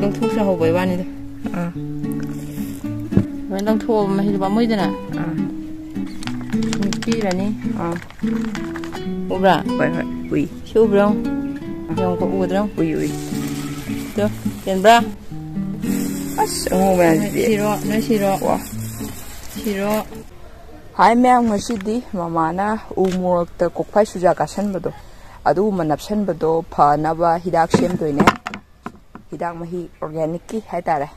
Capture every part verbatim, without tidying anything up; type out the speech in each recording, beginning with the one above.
ꯂꯧꯊꯣꯛꯆꯍꯧꯕꯩ ꯋꯥꯅꯤꯗ꯫ ꯑꯥ꯫ ꯂꯣꯏ ꯂꯧꯊꯣꯛꯑꯕ ꯃꯍꯤꯗꯣ ꯄꯥꯝꯃꯨꯏꯗꯅ꯫ ꯑꯥ꯫ ꯁꯨꯝ ꯄꯤꯔꯅꯤ꯫ ꯑꯥ꯫ ꯎꯕ꯭ꯔꯥ? ꯍꯣꯏ, ꯍꯣꯏ, ꯎꯏ꯫ ꯁꯤ ꯎꯕ꯭ꯔꯣ? ꯌꯦꯡꯉꯨꯀꯣ, ꯎꯗ꯭ꯔꯣ? ꯎꯏ, ꯎꯏ꯫ ꯇꯣ, ꯀꯦꯟꯕ꯭ꯔꯥ? ꯑꯁ, ꯑꯉꯧꯕ ꯍꯥꯏꯁꯤꯗꯤ꯫ ꯁꯤꯔꯣ, ꯅꯣꯏ ꯁꯤꯔꯣ꯫ ꯋꯥ꯫ ꯁꯤꯔꯣ꯫ ꯍꯥꯏ ꯃꯌꯥꯝ, ꯉꯁꯤꯗꯤ ꯃꯃꯥꯅ ꯎ ꯃꯣꯔꯣꯛꯇ ꯀꯣꯛꯐꯥꯏ ꯆꯨꯖꯥꯛ ꯀꯥꯁꯟꯕꯗꯣ, ꯑꯗꯨꯒꯨꯝꯕ ꯅꯞꯁꯟꯕꯗꯣ ꯐꯅꯕ ꯍꯤꯗꯥꯛ ꯁꯦꯝꯗꯣꯏꯅꯦ꯫ ꯍꯤꯗꯥꯛ ꯃꯍꯤ ꯑꯣꯔꯒꯥꯅꯤꯛꯀꯤ ꯍꯥꯏꯇꯥꯔꯦ꯫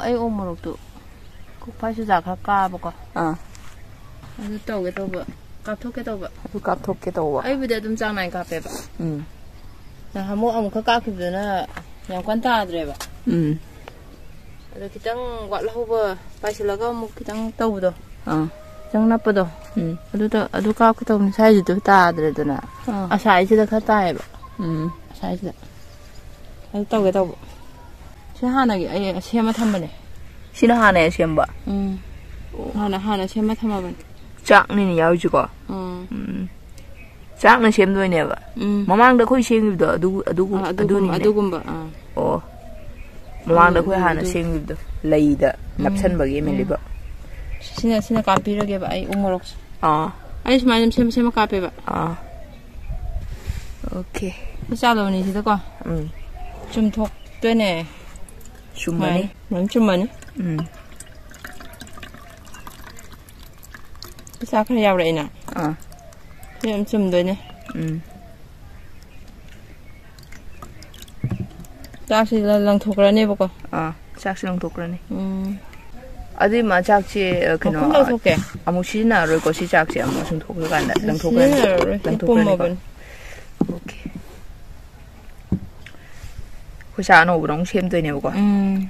ꯑꯩ ꯎ ꯃꯣꯔꯣꯛꯇꯨ ꯀꯣꯛꯐꯥꯏ ꯆꯨꯖꯥꯛ ꯈꯔ ꯀꯥꯕꯀꯣ꯫ ꯑꯥ꯫ ꯑꯗꯨ ꯇꯧꯒꯦ ꯇꯧꯕ, ꯀꯥꯞꯊꯣꯛꯀꯦ ꯇꯧꯕ꯫ ꯑꯗꯨ ꯀꯥꯞꯊꯣꯛꯀꯦ ꯇꯧꯕ꯫ ꯑꯩꯕꯨꯗꯤ ꯑꯗꯨꯝ ꯆꯥꯡ ꯅꯥꯏꯅ ꯀꯥꯞꯄꯦꯕ꯫ ꯎꯝ꯫ ꯅꯍꯥꯟꯃꯨꯛ ꯑꯃꯨꯛꯈꯛ ꯀꯥꯞꯈꯤꯕꯗꯨꯅ ꯌꯥꯝ ꯀꯟꯅ ꯇꯥꯗ꯭ꯔꯦꯕ꯫ ꯎꯝ꯫ ꯑꯗꯣ ꯈꯤꯇꯪ ꯋꯥꯠꯍꯧꯕ, ꯄꯥꯏꯁꯤꯜꯂꯒ ꯑꯃꯨꯛ ꯈꯤꯇꯪ ꯇꯧꯕꯗꯣ꯫ ꯑꯥ꯫ ꯈꯤꯇꯪ ꯅꯞꯄꯗꯣ꯫ ꯎꯝ꯫ ꯑꯗꯨꯗ, ꯑꯗꯨ ꯀꯥꯞꯀꯦ ꯇꯧꯕꯅꯤ, ꯁ꯭ꯋꯥꯏꯁꯤꯗ ꯇꯥꯗ꯭ꯔꯦꯗꯅ꯫ ꯑꯥ꯫ ꯑꯁꯥꯏꯁꯤꯗ ꯈꯔ ꯇꯥꯏꯌꯦꯕ꯫ ꯎꯝ꯫ ꯑꯁꯥꯏꯁꯤꯗ꯫ ꯑꯗꯨ ꯇꯧꯒꯦ ꯇꯧꯕ꯫ ꯁꯤ ꯍꯥꯟꯅꯒꯤ ꯑꯩ ꯁꯦꯝꯃ ꯊꯝꯕꯅꯦ꯫ ꯁꯤꯅ ꯍꯥꯟꯅ ꯁꯦꯝꯕ? ꯎꯝ꯫ ꯍꯥꯟꯅ, ꯍꯥꯟꯅ ꯁꯦꯝꯃ ꯊꯝꯃꯕꯅꯦ꯫ ꯆꯥꯛꯅꯤꯅꯦ ꯌꯥꯎꯔꯤꯁꯤꯀꯣ? ꯎꯝ꯫ ꯎꯝ꯫ ꯆꯥꯛꯅ ꯁꯦꯝꯗꯣꯏꯅꯦꯕ? ꯎꯝ꯫ ꯃꯃꯥꯡꯗ ꯑꯩꯈꯣꯏ ꯁꯦꯝꯈꯤꯕꯗꯣ ꯑꯗꯨ, ꯑꯗꯨ, ꯑꯥ, ꯑꯗꯨꯒꯨꯝ-, ꯑꯗꯨꯅꯤꯅꯦ? ꯑꯗꯨꯒꯨꯝꯕ, ꯑꯥ꯫ ꯑꯣ꯫ ꯃꯃꯥꯡꯗ ꯑꯗꯨ, ꯑꯩꯈꯣꯏ ꯑꯗꯨ, ꯍꯥꯟꯅ ꯑꯗꯨ꯫ ꯁꯦꯝꯈꯤꯕꯗꯣ, ꯂꯩꯗ ꯎꯝ꯫ ꯅꯞꯁꯟꯕꯒꯤ ꯎꯝ꯫ ꯃꯦꯂꯤꯕ꯫ ꯁꯤꯅ, ꯁꯤꯅ ꯀꯥꯞꯄꯤꯔꯒꯦꯕ ꯑꯩ ꯎ ꯃꯣꯔꯣꯛꯁꯦ꯫ ꯑꯥ꯫ ꯑꯩ ꯁꯨꯃꯥꯏꯅ ꯑꯗꯨꯝ ꯁꯦꯝꯃ, ꯁꯦꯝꯃ ꯀꯥꯞꯄꯦꯕ꯫ ꯑꯥ꯫ ꯑꯣꯀꯦ꯫ ꯁꯤ ꯆꯥꯗꯧꯕꯅꯤ ꯁꯤꯗꯀꯣ꯫ ꯎꯝ꯫ ꯆꯨꯝꯊꯣꯛꯇꯣꯏꯅꯦ꯫ ꯆꯨꯝꯃꯅꯤ꯫ ꯁꯨꯃꯥꯏꯅ꯫ ꯂꯣꯏ ꯆꯨꯝꯃꯅꯤ꯫ ꯎꯝ꯫ ꯄꯩꯁꯥ ꯈꯔ ꯌꯥꯎꯔꯛꯑꯦꯅ꯫ ꯑꯥ꯫ ꯁꯤ ꯑꯗꯨꯝ ꯆꯨꯝꯗꯣꯏꯅꯦ꯫ ꯎꯝ꯫ ꯆꯥꯛꯁꯤ ꯂ-, ꯂꯪꯊꯣꯛꯈ꯭ꯔꯅꯦꯕꯀꯣ꯫ ꯑꯥ, ꯆꯥꯛꯁꯤ ꯂꯪꯊꯣꯛꯈ꯭ꯔꯅꯤ꯫ ꯎꯝ꯫ ꯑꯗꯨꯏ ꯃꯥ ꯆꯥꯛꯁꯦ, ꯑ, ꯀꯩꯅꯣ, ꯃꯈꯨꯝ ꯂꯧꯊꯣꯛꯀꯦ꯫ ꯑꯃꯨꯛ ꯁꯤꯖꯤꯟꯅꯔꯔꯣꯏꯀꯣ ꯁꯤ ꯆꯥꯛꯁꯦ ꯑꯃꯨꯛ ꯁꯨꯝꯊꯣꯛꯈ꯭ꯔꯀꯥꯟꯗ, ꯂꯪꯊꯣꯛꯈ꯭ꯔꯅꯤ꯫ ꯁꯤꯖꯤꯟꯅꯔꯔꯣꯏ, ꯁꯤ ꯂꯪꯊꯣꯛꯈ꯭ꯔꯅꯤꯀꯣ꯫ ꯄꯨꯝꯃꯕꯅꯤ꯫ ꯑꯣꯀꯦ꯫ ꯑꯩꯈꯣꯏ ꯆꯥꯛ ꯑꯅꯧꯕꯗ ꯑꯃꯨꯛ ꯁꯦꯝꯗꯣꯏꯅꯦꯕꯀꯣ꯫ ꯎꯝ꯫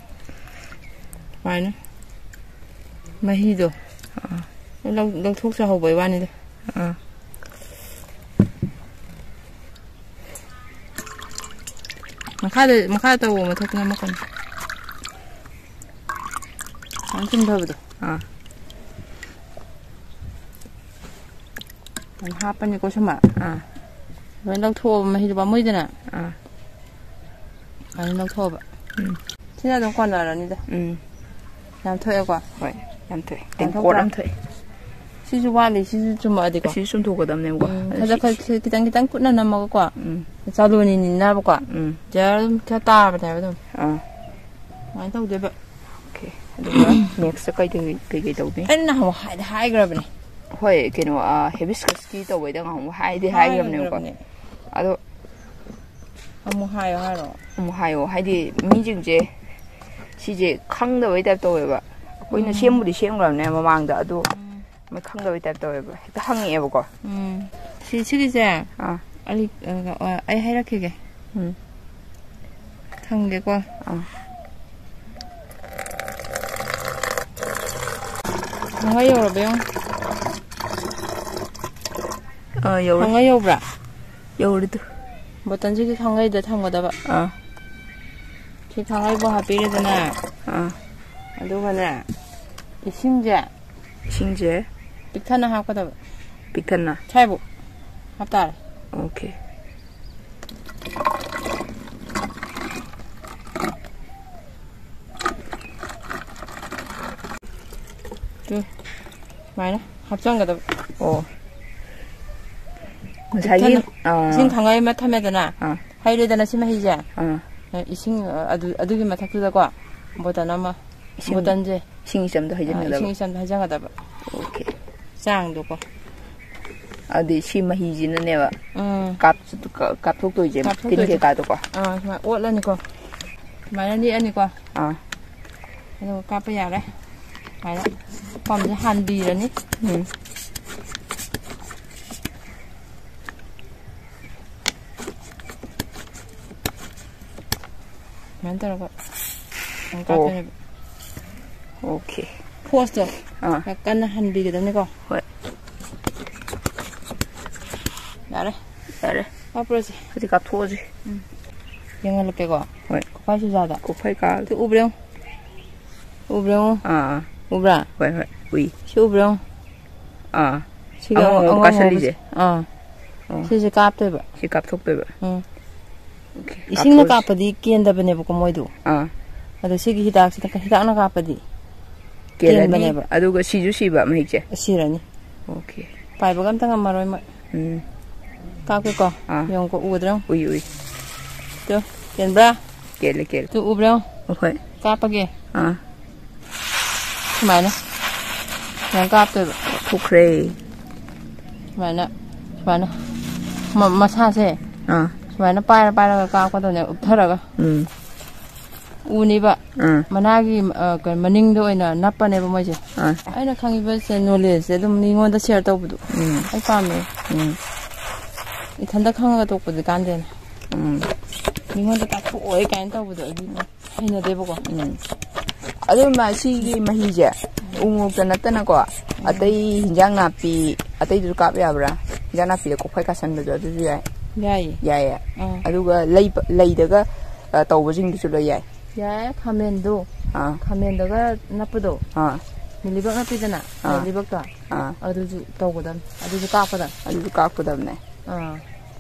ꯁꯨꯃꯥꯏꯅ꯫ ꯃꯍꯤꯗꯣ꯫ ꯑꯥ꯫ ꯂꯧ-, ꯂꯧꯊꯣꯛꯆꯍꯧꯕꯩ ꯋꯥꯅꯤꯗ꯫ ꯑꯥ꯫ ꯃꯈꯥꯗ, ꯃꯈꯥꯗ ꯇꯧꯋꯣ, ꯃꯊꯛꯇ ꯅꯝꯃꯛꯀꯅꯨ꯫ ꯁꯨꯃꯥꯏꯅ ꯆꯨꯝꯊꯕꯗꯣ꯫ ꯑꯥ꯫ ꯑꯗꯨꯝ ꯍꯥꯞꯄꯅꯤꯀꯣ ꯁꯨꯃꯥꯏ꯫ ꯑꯥ꯫ ꯂꯣꯏ ꯂꯧꯊꯣꯛꯑꯕ ꯃꯍꯤꯗꯣ ꯄꯥꯝꯃꯨꯏꯗꯅ꯫ ꯑꯥ꯫ ꯑꯗꯨ ꯂꯧꯊꯣꯛꯑꯕ꯫ ꯎꯝ꯫ ꯁꯤꯅ ꯑꯗꯨꯝ ꯀꯣꯟꯅꯔꯅꯤꯗ꯫ ꯎꯝ꯫ ꯌꯥꯝ ꯊꯣꯛꯑꯦꯀꯣ? ꯍꯣꯏ, ꯌꯥꯝ ꯊꯣꯛꯑꯦ꯫ ꯌꯥꯝ ꯇꯦꯡꯀꯣꯠ ꯊꯣꯛꯇ꯭ꯔꯥ? ꯑꯃ ꯊꯣꯛꯑꯦ꯫ ꯁꯤꯁꯨ ꯋꯥꯠꯂꯤ, ꯁꯤꯁꯨ ꯆꯨꯝꯃꯛꯑꯗꯤꯀꯣ꯫ ꯑꯁꯤꯁꯨ ꯆꯨꯝꯊꯣꯛꯀꯗꯕꯅꯦꯕꯀꯣ꯫ ꯎꯝ, ꯑꯗꯣ ꯈꯖꯤꯛ ꯁꯤ ꯈꯖꯤꯛ ꯈꯤꯇꯪ ꯈꯤꯇꯪ ꯀꯨꯠꯅ ꯅꯝꯃꯒꯀꯣ꯫ ꯎꯝ꯫ ꯆꯥꯂꯨꯅꯤꯅꯤꯅꯕꯀꯣ꯫ ꯎꯝ꯫ ꯖꯔ ꯑꯗꯨꯝ ꯈꯔ ꯇꯥꯕꯅꯦꯕ ꯑꯗꯨꯝ꯫ ꯑꯥ꯫ ꯑꯗꯨꯃꯥꯏꯅ ꯇꯧꯗꯣꯏꯕ꯫ ꯑꯣꯀꯦ꯫ ꯑꯗꯨꯒ next ꯀꯩ ꯀꯩ, ꯀꯩ ꯀꯩ ꯇꯧꯅꯤ? ꯑꯩꯅ ꯅꯍꯥꯟꯃꯨꯛ ꯍꯥꯏꯗꯤ ꯍꯥꯏꯈ꯭ꯔꯕꯅꯦ꯫ ꯍꯣꯏ, ꯀꯩꯅꯣ, ꯑ, hibiscus ꯀꯤ ꯇꯧꯕꯩꯗ ꯉꯍꯥꯟꯃꯨꯛ ꯍꯥꯏꯗꯤ ꯍꯥꯏꯈ꯭ꯔꯕꯅꯦꯕꯀꯣ꯫ ꯍꯥꯏꯈ꯭ꯔꯕꯅꯦ꯫ ꯑꯗꯣ ꯑꯃꯨꯛ ꯍꯥꯏꯌꯣ ꯍꯥꯏꯔꯣ? ꯑꯃꯨꯛ ꯍꯥꯏꯌꯣ꯫ ꯍꯥꯏꯗꯤ ꯃꯤꯁꯤꯡꯁꯦ ꯁꯤꯁꯦ ꯈꯪꯗꯕꯩ type ꯇꯧꯋꯦꯕ꯫ ꯑꯩꯈꯣꯏꯅ ꯎꯝ꯫ ꯁꯦꯝꯕꯨꯗꯤ ꯁꯦꯝꯈ꯭ꯔꯕꯅꯦ ꯃꯃꯥꯡꯗ, ꯑꯗꯣ ꯎꯝ꯫ ꯃꯣꯏ ꯈꯪꯗꯕꯩ type ꯇꯧꯋꯦꯕ꯫ ꯍꯦꯛꯇ ꯍꯪꯉꯛꯑꯦꯕꯀꯣ꯫ ꯎꯝ꯫ ꯁꯤ, ꯁꯤꯒꯤꯁꯦ ꯑꯥ꯫ ꯑꯩ, ꯑ, ꯑ, ꯑꯩ ꯍꯥꯏꯔꯛꯈꯤꯒꯦ꯫ ꯎꯝ꯫ ꯊꯝꯒꯦꯀꯣ꯫ ꯑꯥ꯫ ꯊꯥꯡꯉꯩ ꯌꯧꯔꯕ ꯌꯦꯡꯉꯣ꯫ ꯑꯥ, ꯌꯧꯔꯦ꯫ ꯊꯥꯡꯉꯩ ꯌꯧꯕ꯭ꯔꯥ? ꯌꯧꯔꯦ ꯇꯨ꯫ ꯕꯣꯇꯜꯁꯤꯒꯤ ꯊꯥꯡꯉꯩꯗ ꯊꯝꯒꯗꯕ꯫ ꯑꯥ꯫ ꯁꯤ ꯊꯥꯡꯉꯩꯕꯨ ꯍꯥꯞꯄꯤꯔꯦꯗꯅ꯫ ꯑꯥ꯫ ꯑꯗꯨꯒꯅꯦ, ꯏꯁꯤꯡꯁꯦ ꯏꯁꯤꯡꯁꯦ ꯄꯤꯛꯊꯟꯅ ꯍꯥꯞꯀꯗꯕ꯫ ꯄꯤꯛꯊꯟꯅ? ꯁ꯭ꯋꯥꯏꯕꯨ ꯍꯥꯞꯇꯥꯔꯦ꯫ ꯑꯣꯀꯦ꯫ ꯇꯨ, ꯁꯨꯃꯥꯏꯅ ꯍꯥꯞꯆꯟꯒꯗꯕ꯫ ꯑꯣ꯫ ꯉꯁꯥꯏꯒꯤ, ꯄꯤꯛꯊꯟꯅ꯫ ꯑꯥ꯫ ꯏꯁꯤꯡ ꯊꯥꯡꯉꯩ ꯑꯃ ꯊꯝꯃꯦꯗꯅ꯫ ꯑꯥ꯫ ꯍꯩꯔꯦꯗꯅ ꯁꯤ ꯃꯍꯤꯁꯦ꯫ ꯑꯥ꯫ ꯏꯁꯤꯡ, ꯑꯗꯨ, ꯑꯗꯨꯒꯤ ꯃꯊꯛꯇꯨꯗꯀꯣ ꯕꯣꯇꯜ ꯑꯃ, ꯏꯁꯤꯡ, ꯕꯣꯇꯜꯁꯦ꯫ ꯏꯁꯤꯡ ꯏꯆꯝꯗꯣ ꯑꯥ, ꯍꯩꯖꯤꯟꯒꯗꯕ? ꯏꯁꯤꯡ ꯏꯆꯝꯗꯣ ꯍꯩꯖꯟꯒꯗꯕ꯫ ꯑꯣꯀꯦ꯫ ꯆꯥꯡꯗꯣꯀꯣ꯫ ꯑꯗꯨꯗꯤ ꯁꯤ ꯃꯍꯤꯁꯤꯅꯅꯦꯕ ꯎꯝ꯫ ꯀꯥꯞ-, ꯀꯥꯞꯊꯣꯛꯇꯣꯏꯁꯦ, ꯇꯤꯟ ꯀꯥꯞꯊꯣꯛꯇꯣꯏꯁꯦ꯫ ꯀꯩꯀꯥꯗꯣꯀꯣ? ꯑꯥ, ꯁꯨꯃꯥꯏꯅ ꯑꯣꯠꯂꯅꯤꯀꯣ꯫ ꯁꯨꯃꯥꯏꯅ ꯅꯤꯛꯑꯅꯤꯀꯣ꯫ ꯑꯥ꯫ ꯑꯗꯨꯒ ꯀꯥꯞꯄ ꯌꯥꯔꯦ꯫ ꯁꯨꯃꯥꯏꯅ ꯃꯐꯝꯁꯦ ꯍꯥꯟꯕꯤꯔꯅꯤ꯫ ꯎꯝ꯫ ꯁꯨꯃꯥꯏꯅ ꯇꯧꯔꯒ ꯑꯃꯨꯛ ꯑꯣ꯫ ꯀꯥꯞꯇꯣꯏꯅꯦꯕ꯫ ꯑꯣꯀꯦ꯫ ꯐꯣꯔꯁꯇꯣ ꯑꯥ꯫ ꯈꯔ ꯀꯟꯅ ꯍꯟꯕꯤꯒꯗꯕꯅꯤꯀꯣ꯫ ꯍꯣꯏ꯫ ꯌꯥꯔꯦ꯫ ꯌꯥꯔꯦ꯫ ꯀꯥꯞꯄꯨꯔꯁꯤ꯫ ꯍꯧꯖꯤꯛ ꯀꯥꯞꯊꯣꯛꯑꯁꯤ꯫ ꯎꯝ꯫ ꯌꯦꯡꯍꯜꯂꯛꯀꯦꯀꯣ꯫ ꯍꯣꯏ꯫ ꯀꯣꯛꯐꯥꯏ ꯆꯨꯖꯥꯗ꯫ ꯀꯣꯛꯐꯥꯏ ꯀꯥ-, ꯁꯤ ꯎꯕ꯭ꯔꯥ ꯌꯦꯡꯉꯨ꯫ ꯎꯕ꯭ꯔꯥ ꯌꯦꯡꯉꯨ꯫ ꯑꯥ, ꯑꯥ꯫ ꯎꯕ꯭ꯔꯥ? ꯍꯣꯏ, ꯍꯣꯏ꯫ ꯎꯏ꯫ ꯁꯤ ꯎꯕ꯭ꯔꯥ ꯌꯦꯡꯉꯨ꯫ ꯑꯥ꯫ ꯁꯤꯒꯤ ꯑꯉꯧ-, ꯑꯉꯧꯕ ꯑꯉꯧꯕ ꯀꯥꯁꯜꯂꯤꯁꯦ? ꯑꯃꯁꯦ꯫ ꯑꯥ꯫ ꯑꯣ꯫ ꯁꯤꯁꯦ ꯀꯥꯞꯇꯣꯏꯕ꯫ ꯁꯤ ꯀꯥꯞꯊꯣꯛꯇꯣꯏꯕ꯫ ꯎꯝ꯫ ꯏꯁꯤꯡꯅ ꯀꯥꯞꯄꯗꯤ ꯀꯦꯟꯗꯕꯅꯦꯕꯀꯣ ꯃꯣꯏꯗꯣ꯫ ꯑꯥ꯫ ꯑꯗꯣ ꯁꯤꯒꯤ ꯍꯤꯗꯥꯛꯁꯤꯅ, ꯍꯤꯗꯥꯛꯅ ꯀꯥꯞꯄꯗꯤ ꯀꯦꯜꯂꯅꯤ, ꯀꯦꯟꯕꯅꯦꯕ꯫ ꯑꯗꯨꯒ ꯁꯤꯁꯨ ꯁꯤꯕ ꯃꯍꯤꯛꯁꯦ? ꯁꯤꯔꯅꯤ꯫ ꯑꯣꯀꯦ꯫ ꯄꯥꯏꯕꯒ ꯑꯝꯇ ꯉꯝꯃꯔꯣꯏ ꯃꯣꯏ꯫ ꯎꯝ꯫ ꯀꯥꯞꯀꯦꯀꯣ꯫ ꯑꯥ꯫ ꯌꯦꯡꯉꯨꯀꯣ, ꯎꯗ꯭ꯔꯥ ꯌꯦꯡꯉꯨ꯫ ꯎꯏ, ꯎꯏ꯫ ꯇꯨ, ꯀꯦꯟꯕ꯭ꯔꯥ? ꯀꯦꯜꯂꯦ, ꯀꯦꯜꯂꯦ꯫ ꯇꯨ, ꯎꯕ꯭ꯔꯥ ꯌꯦꯡꯉꯨ꯫ ꯑꯍꯣꯏ꯫ ꯀꯥꯞꯄꯒꯦ꯫ ꯑꯥ꯫ ꯁꯨꯃꯥꯏꯅ꯫ ꯁꯨꯃꯥꯏꯅ ꯀꯥꯞꯇꯣꯏꯕ꯫ ꯊꯣꯛꯈ꯭ꯔꯦ꯫ ꯁꯨꯃꯥꯏꯅ, ꯁꯨꯃꯥꯏꯅ꯫ ꯃ-, ꯃꯁꯥꯁꯦ ꯑꯥ꯫ ꯁꯨꯃꯥꯏꯅ ꯄꯥꯏꯔ ꯄꯥꯏꯔꯒ ꯀꯥꯞꯀꯗꯧꯅꯦ, ꯎꯞꯊꯔꯒ꯫ ꯎꯝ꯫ ꯎꯅꯤꯕ꯫ ꯑꯥ꯫ ꯃꯅꯥꯒꯤ, ꯑ, ꯀꯩꯅꯣ, ꯃꯅꯤꯡꯗ ꯑꯣꯏꯅ ꯅꯞꯄꯅꯦꯕ ꯃꯣꯏꯁꯦ꯫ ꯑꯥ꯫ ꯑꯩꯅ ꯈꯪꯉꯤꯕꯁꯦ, ꯅꯣꯂꯦꯖꯁꯦ ꯑꯗꯨꯝ ꯃꯤꯉꯣꯟꯗ ꯁꯤꯌꯔ ꯇꯧꯕꯗꯣ ꯎꯝ꯫ ꯑꯩ ꯄꯥꯝꯃꯦ꯫ ꯎꯝ꯫ ꯏꯊꯟꯇ ꯈꯪꯉꯒ ꯇꯣꯛꯄꯗꯤ ꯀꯥꯟꯗꯦꯅ꯫ ꯎꯝ꯫ ꯃꯤꯉꯣꯟꯗ ꯇꯥꯛꯊꯣꯛꯑꯣꯏ ꯀꯥꯏꯅ ꯇꯧꯕꯗꯣ ꯑꯩꯗꯤ ꯍꯩꯅꯗꯦꯕꯀꯣ꯫ ꯎꯝ꯫ ꯑꯗꯨ ꯃ-, ꯁꯤꯒꯤ ꯃꯍꯤꯁꯦ ꯎ ꯃꯣꯔꯣꯛꯇ ꯅꯠꯇꯅꯀꯣ, ꯎꯝ꯫ ꯑꯇꯩ ꯍꯤꯟꯖꯥꯡ ꯅꯥꯄꯤ ꯑꯇꯩꯗꯨꯁꯨ ꯀꯥꯞ ꯌꯥꯕ꯭ꯔꯥ? ꯍꯤꯟꯖꯥꯡ ꯅꯥꯄꯤꯗ ꯀꯣꯛꯐꯩ ꯀꯥꯁꯟꯕꯗꯣ ꯑꯗꯨꯁꯨ ꯌꯥꯏ? ꯌꯥꯏꯌꯦ꯫ ꯌꯥꯏꯌꯦ꯫ ꯑꯥ꯫ ꯑꯗꯨꯒ ꯂꯩ, ꯂꯩꯗꯒ, ꯑ, ꯇꯧꯕꯁꯤꯡꯗꯨꯁꯨ ꯂꯣꯏ ꯌꯥꯏ? ꯌꯥꯏ, ꯈꯥꯃꯦꯟꯗꯣ꯫ ꯑꯥ꯫ ꯈꯥꯃꯦꯟꯗꯒ ꯅꯞꯄꯗꯣ꯫ ꯑꯥ꯫ ꯃꯤꯂꯤꯕꯛ ꯅꯞꯄꯤꯗꯅ, ꯑꯥ꯫ ꯃꯤꯂꯤꯕꯛꯇꯣ꯫ ꯑꯥ꯫ ꯑꯗꯨꯁꯨ ꯇꯧꯒꯗꯝꯅꯤ꯫ ꯑꯗꯨꯁꯨ ꯀꯥꯞꯀꯗꯝꯅꯤ꯫ ꯑꯗꯨꯁꯨ ꯀꯥꯞꯀꯗꯝꯅꯦ꯫ ꯑꯥ꯫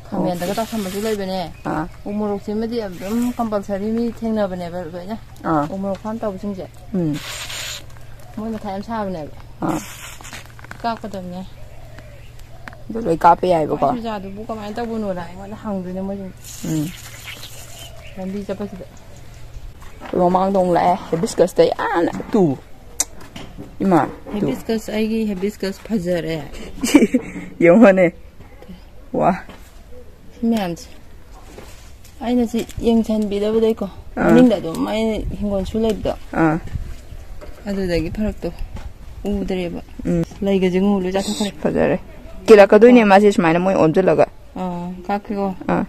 ꯈꯥꯃꯦꯟꯗꯒ ꯑꯣꯀꯦ꯫ ꯇꯧꯁꯟꯕꯁꯨ ꯂꯩꯕꯅꯦ꯫ ꯑꯥ꯫ ꯎ ꯃꯣꯔꯣꯛꯁꯤꯃꯗꯤ ꯑꯗꯨꯝ ꯀꯝꯄꯜꯁꯔꯤ ꯃꯤ ꯊꯦꯡꯅꯕꯅꯦꯕ ꯂꯣꯏꯅ꯫ ꯑꯥ꯫ ꯎ ꯃꯣꯔꯣꯛ ꯐꯥꯝ ꯇꯧꯕꯁꯤꯡꯁꯦ꯫ ꯎꯝ꯫ ꯃꯣꯏ ꯃꯊꯥ ꯌꯥꯝ ꯁꯥꯕꯅꯦꯕ꯫ ꯑꯥ꯫ ꯀꯥꯞꯀꯗꯕꯅꯦ꯫ ꯑꯗꯨ ꯂꯣꯏ ꯀꯥꯞꯄ ꯌꯥꯏꯕꯀꯣ꯫ ꯃꯥꯏ ꯆꯨꯖꯥꯗꯨꯕꯨ ꯀꯃꯥꯏꯅ ꯇꯧꯕꯅꯣꯅ ꯑꯩꯉꯣꯟꯗ ꯍꯪꯗꯣꯏꯅꯦ ꯃꯣꯏꯁꯤꯡ꯫ ꯎꯝ꯫ ꯂꯝꯕꯤ ꯆꯠꯄꯁꯤꯗ꯫ ꯃꯃꯥꯡꯗ ꯑꯃꯨꯛ ꯂꯥꯛꯑꯦ, ꯍꯦꯕꯤꯁꯀꯁꯇ ꯌꯥꯝꯅ ꯇꯨ꯫ ꯏꯃꯥ, ꯇꯨ꯫ ꯍꯦꯕꯤꯁꯀꯁ, ꯑꯩꯒꯤ ꯍꯦꯕꯤꯁꯀꯁ ꯐꯖꯔꯦ꯫ ꯌꯦꯡꯉꯣꯅꯦ꯫ ꯋꯥ꯫ ꯁꯤ ꯃꯌꯥꯝꯁꯦ꯫ ꯑꯩꯅ ꯁꯤ ꯌꯦꯡꯁꯤꯟꯕꯤꯗꯕꯗꯩꯀꯣ꯫ ꯑꯥ꯫ ꯃꯅꯤꯡꯗ ꯑꯗꯨꯝ ꯑꯩꯅ ꯍꯤꯡꯒꯣꯜ ꯁꯨ ꯂꯩꯕꯗꯣ꯫ ꯑꯥ꯫ ꯑꯗꯨꯗꯒꯤ ꯐꯔꯛꯇꯣ ꯎꯗ꯭ꯔꯦꯕ꯫ ꯎꯝ꯫ ꯂꯩꯒꯁꯦ ꯉꯨ ꯂꯣꯏ ꯆꯥꯊꯣꯛꯈ꯭ꯔꯦ꯫ ꯐꯖꯔꯦ꯫ ꯀꯦꯜꯂꯛꯀꯗꯣꯏꯅꯦ ꯃꯥꯁꯦ ꯁꯨꯃꯥꯏꯅ ꯃꯣꯏ ꯑꯣꯟꯁꯤꯜꯂꯒ꯫ ꯑꯥ, ꯀꯥꯞꯀꯦꯀꯣ꯫ ꯑꯥ꯫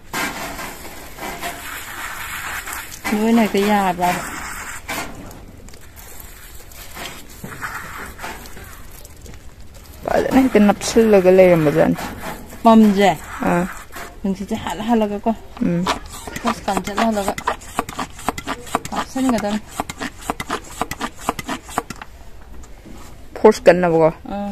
ꯂꯣꯏꯅ ꯍꯦꯛꯇ ꯌꯥꯕ꯭ꯔꯥꯕ? ꯐꯖꯅ ꯍꯦꯛꯇ ꯅꯞꯁꯤꯜꯂꯒ ꯂꯩꯔꯝꯕꯖꯥꯠꯅꯤ꯫ ꯄꯝꯁꯦ꯫ ꯑꯥ꯫ ꯅꯨꯡꯁꯤꯠꯁꯦ ꯍꯜꯂ ꯍꯜꯂꯒꯀꯣ꯫ ꯎꯝ꯫ ꯄꯣꯁ ꯀꯥꯝ ꯆꯠꯂ ꯍꯜꯂꯒ ꯀꯥꯞꯁꯤꯟꯒꯗꯕꯅꯤ꯫ ꯐꯣꯔꯁ ꯀꯟꯅꯕꯀꯣ꯫ ꯑꯥ꯫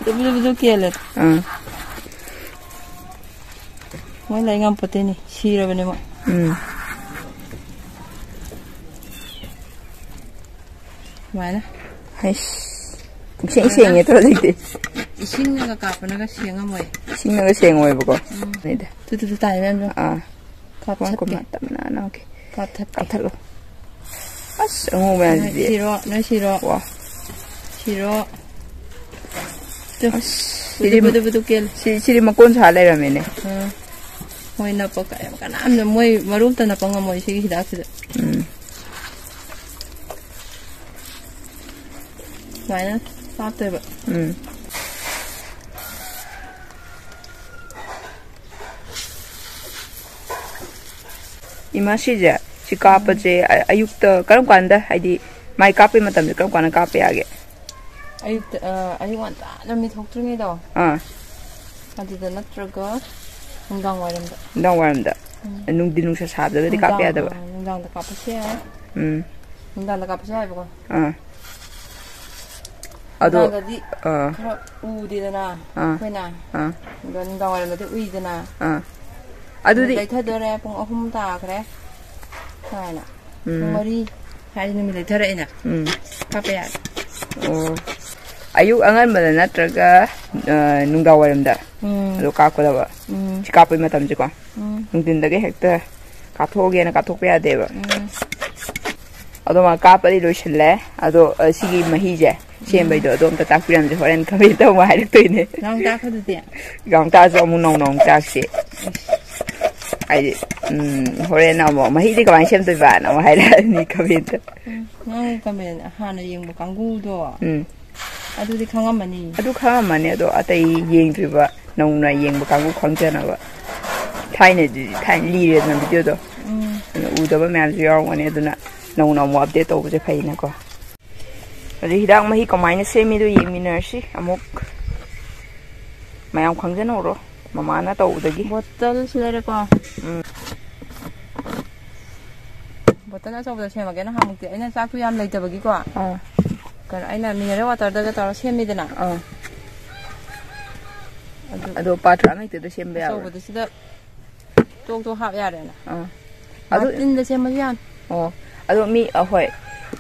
ꯕꯨꯗꯨ ꯕꯨꯗꯨ ꯕꯨꯗꯨ ꯀꯦꯜꯂꯦ꯫ ꯑꯥ꯫ ꯃꯣꯏ ꯂꯩ ꯉꯝꯄꯣꯠꯇꯦꯅꯦ, ꯁꯤꯔꯕꯅꯦ ꯃꯣꯏ꯫ ꯎꯝ꯫ ꯁꯨꯃꯥꯏꯅ꯫ ꯍꯩꯁ꯫ ꯄꯨꯡꯁꯦꯡ ꯁꯦꯡꯉꯦ ꯇꯣ ꯍꯧꯖꯤꯛꯇꯤ꯫ ꯏꯁꯤꯡꯅꯒ ꯀꯥꯞꯄꯅꯒ ꯁꯦꯡꯉꯝꯃꯣꯏ꯫ ꯏꯁꯤꯡꯅꯒ ꯁꯦꯡꯉꯣꯏꯕꯀꯣ꯫ ꯎꯝ꯫ ꯅꯤꯗ꯫ ꯇꯨ, ꯇꯨ, ꯇꯨ ꯇꯥꯏ ꯃꯌꯥꯝꯗꯣ꯫ ꯑꯥ꯫ ꯀꯥꯞꯊꯠꯀꯦ꯫ ꯀꯨꯃꯥꯔ ꯇꯞꯅ, ꯑꯣꯀꯦ꯫ ꯀꯥꯞꯊꯠꯀꯦ꯫ ꯀꯥꯞꯊꯠꯂꯣ꯫ ꯑꯁ, ꯑꯉꯧꯕ ꯅꯣꯏ ꯃꯌꯥꯝꯁꯤꯗꯤ꯫ ꯁꯤꯔꯣ, ꯅꯣꯏ ꯁꯤꯔꯣ꯫ ꯋꯥ꯫ ꯁꯤꯔꯣ꯫ ꯇꯨ꯫ ꯑꯁ, ꯕꯨꯗꯨ, ꯁꯤꯗꯤ, ꯕꯨꯗꯨ, ꯕꯨꯗꯨ ꯀꯦꯜꯂꯦ꯫ ꯁꯤ-, ꯁꯤꯗꯤ ꯃꯀꯣꯟ ꯁꯥ ꯂꯩꯔꯝꯃꯦꯅꯦ꯫ ꯑꯥ꯫ ꯃꯣꯏ ꯅꯞꯄ ꯀ-, ꯀꯅꯥꯝꯅ, ꯃꯣꯏ ꯃꯔꯨ ꯑꯝꯇ ꯅꯞꯄ ꯉꯝꯃꯣꯏ ꯁꯤꯒꯤ ꯍꯤꯗꯥꯛꯁꯤꯗ꯫ ꯎꯝ꯫ ꯁꯨꯃꯥꯏꯅ ꯀꯥꯞꯇꯣꯏꯕ꯫ ꯎꯝ꯫ ꯏꯃꯥ, ꯁꯤꯁꯦ, ꯁꯤ ꯀꯥꯞꯄꯁꯦ, ꯑ-, ꯑꯌꯨꯛꯇ ꯀꯔꯝ ꯀꯥꯟꯗ, ꯍꯥꯏꯗꯤ, ꯃꯥꯏ ꯀꯥꯞꯄꯩ ꯃꯇꯝꯁꯦ ꯀꯔꯝ ꯀꯥꯟꯗ ꯀꯥꯞꯄ ꯌꯥꯒꯦ? ꯑꯌꯨꯛꯇ, ꯑ, ꯑꯌꯨꯛ ꯉꯟꯇꯥꯅ ꯃꯤ ꯊꯣꯛꯇ꯭ꯔꯤꯉꯩꯗꯣ, ꯑꯥ꯫ ꯑꯗꯨꯗ ꯅꯠꯇ꯭ꯔꯒ ꯅꯨꯡꯗꯥꯡ ꯋꯥꯏꯔꯝꯗ꯫ ꯅꯨꯡꯗꯥꯡ ꯋꯥꯏꯔꯝꯗ? ꯎꯝ꯫ ꯅꯨꯡꯗꯤꯟ ꯅꯨꯡꯁꯥ ꯁꯥꯕꯗꯒꯗꯤ ꯀꯥꯞꯄ ꯅꯨꯡꯗꯥꯡ, ꯌꯥꯗꯕ? ꯑ, ꯅꯨꯡꯗꯥꯡꯗ ꯀꯥꯞꯄꯁꯨ ꯌꯥꯏ꯫ ꯎꯝ꯫ ꯅꯨꯡꯗꯥꯡꯗ ꯀꯥꯞꯄꯁꯨ ꯌꯥꯏꯕꯀꯣ꯫ ꯑꯥ꯫ ꯑꯗꯣ, ꯅꯨꯡꯗꯥꯡꯗꯗꯤ ꯑꯥ꯫ ꯈꯔ ꯎꯗꯦꯗꯅ ꯑꯥ꯫ ꯑꯩꯈꯣꯏꯅ꯫ ꯑꯥ꯫ ꯑꯗꯣ ꯅꯨꯡꯗꯥꯡ ꯋꯥꯏꯔꯝꯗꯗꯤ ꯎꯏꯗꯅ꯫ ꯑꯥ꯫ ꯑꯗꯨꯗꯤ ꯂꯩꯊꯗꯣꯔꯦ, ꯄꯨꯡ ꯑꯍꯨꯝ ꯇꯥꯈ꯭ꯔꯦ꯫ ꯁꯨꯃꯥꯏꯅ꯫ ꯄꯨꯡ ꯎꯝ꯫ ꯃꯔꯤ ꯍꯥꯏꯗꯤ ꯅꯨꯃꯤꯠ ꯂꯩꯊꯔꯛꯑꯦꯅ꯫ ꯎꯝ꯫ ꯀꯥꯞꯄ ꯌꯥꯔꯦ꯫ ꯑꯣ꯫ ꯑꯌꯨꯛ ꯑꯉꯟꯕꯗ ꯅꯠꯇ꯭ꯔꯒ, ꯑ, ꯅꯨꯡꯗꯥꯡ ꯋꯥꯏꯔꯝꯗ ꯎꯝ꯫ ꯑꯗꯣ ꯀꯥꯞꯀꯗꯕ꯫ ꯎꯝ꯫ ꯁꯤ ꯀꯥꯞꯄꯩ ꯃꯇꯝꯁꯦꯀꯣ꯫ ꯎꯝ꯫ ꯅꯨꯡꯊꯤꯟꯗꯒꯤ ꯍꯦꯛꯇ ꯀꯥꯞꯊꯣꯛꯑꯒꯦꯅ ꯀꯥꯞꯊꯣꯛꯄ ꯌꯥꯗꯦꯕ꯫ ꯎꯝ꯫ ꯑꯗꯣ ꯃꯥ ꯀꯥꯞꯄꯗꯤ ꯂꯣꯏꯁꯤꯜꯂꯦ꯫ ꯑꯗꯣ, ꯑ, ꯁꯤꯒꯤ ꯃꯍꯤꯁꯦ ꯁꯦꯝꯕꯩꯗꯣ ꯎꯝ꯫ ꯑꯗꯣ ꯑꯝꯇ ꯇꯥꯛꯄꯤꯔꯝꯁꯦ꯫ ꯍꯣꯔꯦꯟ ꯀꯃꯦꯟ ꯇꯧꯕ ꯍꯥꯏꯔꯛꯇꯣꯏꯅꯦ꯫ ꯅꯪ ꯇꯥꯛꯈ꯭ꯔꯗꯨꯗꯤ? ꯌꯥꯝ ꯇꯥꯛꯑꯁꯨ ꯑꯃꯨꯛ ꯅꯧꯅ ꯑꯃꯨꯛ ꯇꯥꯛꯁꯤ꯫ ꯍꯥꯏꯗꯤ, ꯎꯝ, ꯍꯣꯔꯦꯟ ꯑꯃꯨꯛ ꯃꯍꯤꯗꯤ ꯀꯃꯥꯏꯅ ꯁꯦꯝꯗꯣꯏꯕꯅ ꯑꯃꯨꯛ ꯍꯥꯏꯔꯛꯑꯅꯤ ꯀꯃꯦꯟꯇ꯫ ꯎꯝ, ꯅꯪ ꯀꯃꯦꯟ ꯍꯥꯟꯅ ꯌꯦꯡꯕ ꯀꯥꯡꯕꯨꯗꯣ ꯎꯝ꯫ ꯑꯗꯨꯗꯤ ꯈꯪꯉꯝꯃꯅꯤ꯫ ꯑꯗꯨ ꯈꯪꯉꯝꯃꯅꯤ, ꯑꯗꯣ ꯑꯇꯩ ꯌꯦꯡꯗ꯭ꯔꯤꯕ ꯅꯧꯅ ꯌꯦꯡꯕ ꯀꯥꯡꯕꯨ ꯈꯪꯖꯅꯕ꯫ ꯊꯥꯏꯅꯗꯤ, ꯊꯥꯏꯅ ꯂꯤꯔꯦꯗꯅ ꯚꯤꯗꯤꯑꯣꯗꯣ꯫ ꯎꯝ꯫ ꯑꯗꯨꯅ ꯎꯗꯕ ꯃꯌꯥꯝꯁꯨ ꯌꯥꯎꯔꯝꯒꯅꯤ, ꯑꯗꯨꯅ ꯅꯧꯅ ꯑꯃꯨꯛ ꯑꯞꯗꯦꯠ ꯇꯧꯕꯁꯦ ꯐꯩꯅꯀꯣ꯫ ꯑꯗꯩ ꯍꯤꯗꯥꯛ ꯃꯍꯤ ꯀꯃꯥꯏꯅ ꯁꯦꯝꯃꯤꯗꯣ ꯌꯦꯡꯃꯤꯟꯅꯔꯁꯤ ꯑꯃꯨꯛ꯫ ꯃꯌꯥꯝ ꯈꯪꯖꯅꯧꯔꯣ ꯃꯃꯥꯅ ꯇꯧꯕꯗꯒꯤ꯫ ꯕꯣꯇꯜꯁꯨ ꯂꯩꯔꯦꯀꯣ꯫ ꯎꯝ꯫ ꯕꯣꯇꯜ ꯑꯆꯧꯕꯗ ꯁꯦꯝꯃꯒꯦ꯫ ꯅꯍꯥꯟꯃꯨꯛꯇꯤ ꯑꯩꯅ ꯆꯥꯛꯇꯨ ꯌꯥꯝ ꯂꯩꯇꯕꯒꯤꯀꯣ꯫ ꯑꯥ꯫ ꯀꯩꯅꯣ, ꯑꯩꯅ mineral waterꯗꯒ ꯇꯧꯔ ꯁꯦꯝꯃꯤꯗꯅ꯫ ꯑꯥ꯫ ꯑꯗꯣ ꯄꯥꯇ꯭ꯔ ꯑꯃꯍꯦꯛꯇꯗ ꯁꯦꯝꯕ ꯌꯥꯕ꯭ꯔꯥ? ꯑꯆꯧꯕꯗꯁꯤꯗ ꯇꯣꯛ ꯇꯣꯛ ꯍꯥꯞ ꯌꯥꯔꯦꯅ꯫ ꯑꯥ꯫ ꯑꯗꯨ ꯕꯥꯇꯤꯟꯗ ꯁꯦꯝꯃꯁꯨ ꯌꯥꯅꯤ꯫ ꯑꯣ꯫ ꯑꯗꯣ ꯃꯤ, ꯑ, ꯍꯣꯏ꯫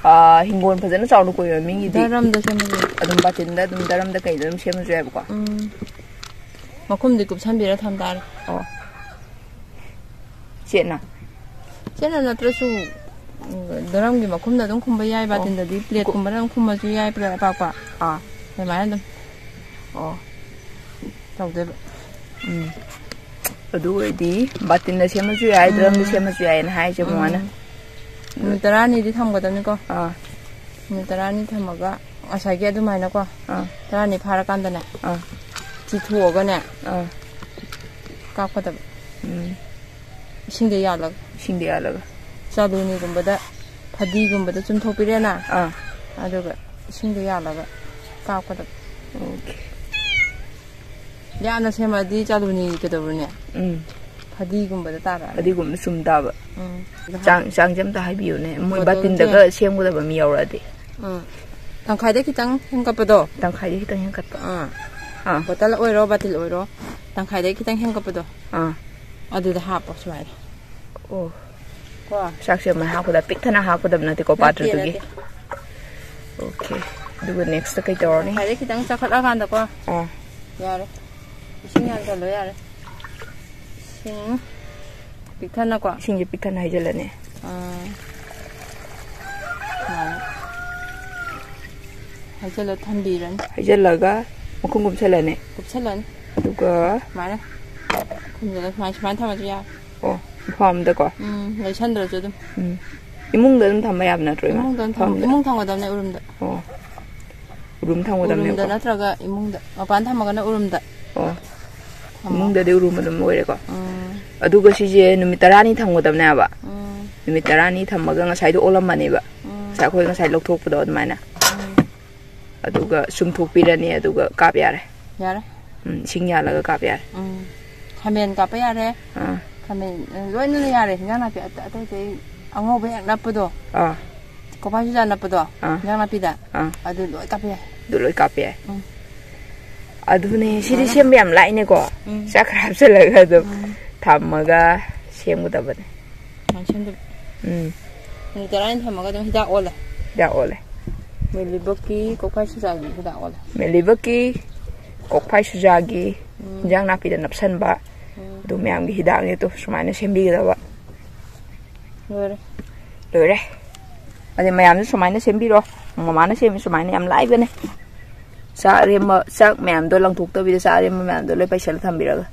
ꯑ, ꯍꯤꯡꯒꯣꯜ ꯐꯖꯅ ꯆꯥꯎꯅ ꯀꯣꯏꯕ ꯃꯤꯒꯤꯗꯤ ꯗꯔꯝꯗ ꯁꯦꯝꯃꯁꯨ ꯌꯥꯏ꯫ ꯑꯗꯨꯝ ꯕꯥꯇꯤꯟꯗ ꯑꯗꯨꯝ ꯗꯔꯝꯗ ꯀꯩꯗ ꯑꯗꯨꯝ ꯁꯦꯝꯃꯁꯨ ꯌꯥꯏꯕꯀꯣ꯫ ꯎꯝ꯫ ꯃꯈꯨꯝꯗꯤ ꯀꯨꯞꯁꯟꯕꯤꯔ ꯊꯝ ꯇꯥꯔꯦ꯫ ꯑꯣ꯫ ꯆꯦꯠꯅ? ꯆꯦꯠꯅ ꯅꯠꯇ꯭ꯔꯁꯨ, ꯎꯝ, ꯗꯔꯝꯒꯤ ꯃꯈꯨꯝꯗ ꯑꯗꯨꯝ ꯈꯨꯝꯕ ꯌꯥꯏ, ꯑꯣ꯫ ꯕꯥꯇꯤꯟꯗꯗꯤ ꯄ꯭ꯂꯦꯠꯀꯨꯝꯕꯗ ꯑꯗꯨꯝ ꯈꯨꯝꯃꯁꯨ ꯌꯥꯏ, ꯄ꯭ꯂꯦꯠ ꯑꯄꯥꯛꯄ꯫ ꯑꯥ꯫ ꯑꯗꯨꯃꯥꯏꯅ ꯑꯗꯨꯝ ꯑꯣ꯫ ꯇꯧꯗꯣꯏꯕ꯫ ꯎꯝ꯫ ꯑꯗꯨ ꯑꯣꯏꯔꯗꯤ ꯕꯥꯇꯤꯟꯗ ꯁꯦꯝꯃꯁꯨ ꯌꯥꯏ, ꯗ꯭ꯔꯝꯗ ꯎꯝ꯫ ꯁꯦꯝꯃꯁꯨ ꯌꯥꯏꯅ ꯍꯥꯏꯁꯦ ꯃꯃꯥꯅ꯫ ꯎꯝ꯫ ꯅꯨꯃꯤꯠ ꯇꯔꯥꯅꯤꯗꯤ ꯊꯝꯒꯗꯕꯅꯤꯀꯣ꯫ ꯑꯥ꯫ ꯅꯨꯃꯤꯠ ꯇꯔꯥꯅꯤ ꯊꯝꯃꯒ ꯉꯁꯥꯏꯒꯤ ꯑꯗꯨꯃꯥꯏꯅꯀꯣ, ꯑꯥ꯫ ꯇꯔꯥꯅꯤ ꯐꯥꯔꯀꯥꯟꯗꯅꯦ, ꯑꯥ꯫ ꯆꯤꯊꯣꯛꯑꯒꯅꯦ, ꯑꯥ꯫ ꯀꯥꯞꯀꯗꯕ꯫ ꯎꯝ꯫ ꯏꯁꯤꯡꯗ ꯌꯥꯜꯂꯒ꯫ ꯏꯁꯤꯡꯗ ꯌꯥꯜꯂꯒ꯫ ꯆꯥꯂꯨꯅꯤꯒꯨꯝꯕꯗ, ꯐꯗꯤꯒꯨꯝꯕꯗ ꯆꯨꯝꯊꯣꯛꯄꯤꯔꯦꯅ꯫ ꯑꯥ꯫ ꯑꯗꯨꯒ ꯏꯁꯤꯡꯗ ꯌꯥꯜꯂꯒ ꯀꯥꯞꯀꯗꯕ꯫ ꯑꯣꯀꯦ꯫ ꯌꯥꯝꯅ ꯁꯦꯝꯃꯛꯑꯗꯤ ꯆꯥꯂꯨꯅꯤ ꯀꯩꯗꯧꯔꯨꯅꯤ? ꯎꯝ꯫ ꯐꯗꯤꯒꯨꯝꯕꯗ ꯇꯥꯔꯛꯑꯅꯤ꯫ ꯐꯗꯤꯒꯨꯝꯕ ꯆꯨꯝ ꯇꯥꯕ꯫ ꯎꯝ꯫ ꯆꯥꯡ, ꯆꯥꯡꯁꯦ ꯑꯝꯇ ꯍꯥꯏꯕꯤꯌꯨꯅꯦ꯫ ꯃꯣꯏ ꯕꯣꯇꯜꯁꯦ ꯕꯥꯇꯤꯟꯗꯒ ꯁꯦꯝꯒꯗꯕ ꯃꯤ ꯌꯥꯎꯔꯛꯑꯗꯤ꯫ ꯎꯝ꯫ ꯇꯪꯈꯥꯏꯗ ꯈꯤꯇꯪ ꯍꯦꯟꯒꯠꯄꯗꯣ꯫ ꯇꯪꯈꯥꯏꯗ ꯈꯤꯇꯪ ꯍꯦꯟꯒꯠꯄ꯫ ꯑꯥ꯫ ꯑꯥ꯫ ꯕꯣꯇꯜ ꯑꯣꯏꯔꯣ, ꯕꯥꯇꯤꯜ ꯑꯣꯏꯔꯣ, ꯇꯪꯈꯥꯏꯗ ꯈꯤꯇꯪ ꯍꯦꯟꯒꯠꯄꯗꯣ꯫ ꯑꯥ꯫ ꯑꯗꯨꯗ ꯍꯥꯞꯄꯣ ꯁꯨꯃꯥꯏꯅ꯫ ꯑꯣ꯫ ꯀꯣ꯫ ꯆꯥꯛꯁꯦ ꯑꯃ ꯍꯥꯞꯄꯗ ꯄꯤꯛ ꯊꯟꯅ ꯍꯥꯞꯀꯗꯕ ꯅꯠꯇꯦꯀꯣ, ꯅꯠꯇꯦ, ꯄꯥꯇ꯭ꯔꯗꯨꯒꯤ? ꯅꯠꯇꯦ꯫ ꯑꯣꯀꯦ꯫ ꯑꯗꯨꯒ next ꯀꯩꯗꯧꯔꯅꯤ? ꯉꯁꯥꯏꯗꯩ ꯈꯤꯇꯪ ꯆꯥꯈꯠꯂꯀꯥꯟꯗꯀꯣ꯫ ꯑꯥ꯫ ꯌꯥꯔꯦ꯫ ꯏꯁꯤꯡ ꯌꯥꯟꯁꯜꯂꯣ ꯌꯥꯔꯦ꯫ ꯏꯁꯤꯡ ꯄꯤꯛ ꯊꯟꯅꯀꯣ꯫ ꯏꯁꯤꯡꯁꯦ ꯄꯤꯛ ꯊꯟꯅ ꯍꯩꯖꯤꯜꯂꯅꯤ꯫ ꯑꯥ꯫ ꯁꯨꯃꯥꯏꯅ꯫ ꯍꯩꯖꯤꯜꯂ ꯊꯝꯕꯤꯔꯅꯤ꯫ ꯍꯩꯖꯤꯜꯂꯒ ꯃꯈꯨꯝ ꯀꯨꯞꯁꯜꯂꯅꯤ꯫ ꯀꯨꯞꯁꯜꯂꯅꯤ꯫ ꯑꯗꯨꯒ ꯁꯨꯃꯥꯏꯅ꯫ ꯈꯨꯝꯖꯤꯜꯂ ꯁꯨꯃꯥꯏꯅ, ꯁꯨꯃꯥꯏꯅ ꯊꯝꯃꯁꯨ ꯌꯥꯔꯦ꯫ ꯑꯣ, ꯃꯐꯝ ꯑꯝꯗꯀꯣ? ꯎꯝ, ꯂꯩꯁꯟꯗ꯭ꯔꯁꯨ ꯑꯗꯨꯝ꯫ ꯎꯝ꯫ ꯏꯃꯨꯡꯗ ꯑꯗꯨꯝ ꯊꯝꯕ ꯌꯥꯕ ꯅꯠꯇ꯭ꯔꯣ, ꯏꯃꯥ? ꯏꯃꯨꯡꯗ ꯑꯗꯨꯝ ꯊꯝ-, ꯃꯐꯝ ꯑꯝꯗ? ꯏꯃꯨꯡ ꯊꯝꯒꯗꯕꯅꯦ, ꯎꯔꯨꯝꯗ꯫ ꯑꯣ꯫ ꯎꯔꯨꯝ ꯊꯝꯒꯗꯕꯅꯦꯕꯀꯣ? ꯎꯔꯨꯝꯗ ꯅꯠꯇ꯭ꯔꯒ ꯏꯃꯨꯡꯗ꯫ ꯃꯄꯥꯟ ꯊꯝꯃꯒꯅ ꯎꯔꯨꯝꯗ꯫ ꯑꯣ꯫ ꯊꯝꯃꯣ꯫ ꯏꯃꯨꯡꯗꯗꯤ ꯎꯔꯨꯝ ꯑꯗꯨꯝ ꯑꯣꯏꯔꯦꯀꯣ? ꯎꯝ꯫ ꯑꯗꯨꯒ ꯁꯤꯁꯦ ꯅꯨꯃꯤꯠ ꯇꯔꯥꯅꯤ ꯊꯝꯒꯗꯕꯅꯦꯕ? ꯎꯝ꯫ ꯅꯨꯃꯤꯠ ꯇꯔꯥꯅꯤ ꯊꯝꯃꯒ ꯉꯁꯥꯏꯗꯣ ꯑꯣꯜꯂꯝꯃꯅꯦꯕ? ꯎꯝ꯫ ꯉꯁꯥꯏ ꯑꯩꯈꯣꯏ ꯉꯁꯥꯏ ꯂꯧꯊꯣꯛꯄꯗꯣ ꯑꯗꯨꯃꯥꯏꯅ꯫ ꯎꯝ꯫ ꯑꯗꯨꯒ ꯁꯨꯝꯊꯣꯛꯄꯤꯔꯅꯤ, ꯑꯗꯨꯒ ꯀꯥꯞ ꯌꯥꯔꯦ꯫ ꯌꯥꯔꯦ꯫ ꯎꯝ, ꯏꯁꯤꯡ ꯌꯥꯜꯂꯒ ꯀꯥꯞ ꯌꯥꯔꯦ꯫ ꯎꯝ꯫ ꯈꯥꯃꯦꯟ ꯀꯥꯞꯄ ꯌꯥꯔꯦ꯫ ꯑꯥ꯫ ꯈꯥꯃꯦꯟ, ꯑ, ꯂꯣꯏꯅ ꯌꯥꯔꯦ꯫ ꯍꯤꯟꯖꯥꯡ ꯅꯥꯄꯤ ꯑꯇꯩ, ꯑꯇꯩ ꯑꯇꯩ ꯑꯉꯧꯕ ꯍꯦꯛ ꯅꯞꯄꯗꯣ꯫ ꯑꯥ꯫ ꯀꯣꯕꯥ ꯆꯨꯖꯥꯛ ꯅꯞꯄꯗꯣ, ꯑꯥ꯫ ꯍꯤꯟꯖꯥꯡ ꯅꯥꯄꯤꯗ꯫ ꯑꯥ꯫ ꯑꯗꯨ ꯂꯣꯏ ꯀꯥꯞꯄ ꯌꯥꯏ꯫ ꯑꯗꯨ ꯂꯣꯏ ꯀꯥꯞꯄ ꯌꯥꯏ꯫ ꯎꯝ꯫ ꯑꯗꯨꯅꯦ, ꯁꯤꯗꯤ ꯁꯦꯝꯕ ꯌꯥꯝ ꯂꯥꯏꯅꯦꯀꯣ꯫ ꯎꯝ꯫ ꯆꯥꯛ ꯈꯔ ꯍꯥꯞꯆꯜꯂꯒ ꯑꯗꯨꯝ ꯊꯝꯃꯒ ꯁꯦꯝꯒꯗꯕꯅꯦ꯫ ꯁꯨꯃꯥꯏꯅ ꯁꯦꯝꯗꯣꯏꯕ꯫ ꯎꯝ꯫ ꯃꯤꯅꯤꯠ ꯇꯔꯥꯅꯤ ꯊꯝꯃꯒ ꯑꯗꯨꯝ ꯍꯤꯗꯥꯛ ꯑꯣꯜꯂꯦ꯫ ꯍꯤꯗꯥꯛ ꯑꯣꯜꯂꯦ꯫ ꯃꯤꯂꯤꯕꯛꯀꯤ ꯀꯣꯛꯐꯥꯏ ꯁꯨꯖꯥꯒꯤ ꯍꯤꯗꯥꯛ ꯑꯣꯜꯂꯦ꯫ ꯃꯦꯂꯤꯕꯛꯀꯤ ꯀꯣꯛꯐꯥꯏ ꯁꯨꯖꯥꯒꯤ ꯎꯝ꯫ ꯏꯟꯖꯥꯡ ꯅꯥꯄꯤꯗ ꯅꯞꯁꯟꯕ ꯎꯝ꯫ ꯑꯗꯨ ꯃꯌꯥꯝꯒꯤ ꯍꯤꯗꯥꯛꯅꯦ꯫ ꯇꯣ, ꯁꯨꯃꯥꯏꯅ ꯁꯦꯝꯕꯤꯒꯗꯕ꯫ ꯂꯣꯏꯔꯦ꯫ ꯂꯣꯏꯔꯦ꯫ ꯑꯗꯩ ꯃꯌꯥꯝꯁꯨ ꯁꯨꯃꯥꯏꯅ ꯁꯦꯝꯕꯤꯔꯣ꯫ ꯃꯃꯥꯅ ꯁꯦꯝꯃꯤ ꯁꯨꯃꯥꯏꯅ ꯌꯥꯝ ꯂꯥꯏꯕꯅꯦ꯫ ꯆꯥꯛ ꯑꯔꯦꯝꯕ, ꯆꯥꯛ ꯃꯌꯥꯝꯗꯣ ꯂꯪꯊꯣꯛꯇꯕꯤꯗ ꯆꯥꯛ ꯑꯔꯦꯝꯕ ꯃꯌꯥꯝꯗꯣ ꯂꯣꯏ ꯄꯩꯁꯜꯂ ꯊꯝꯕꯤꯔꯒ꯫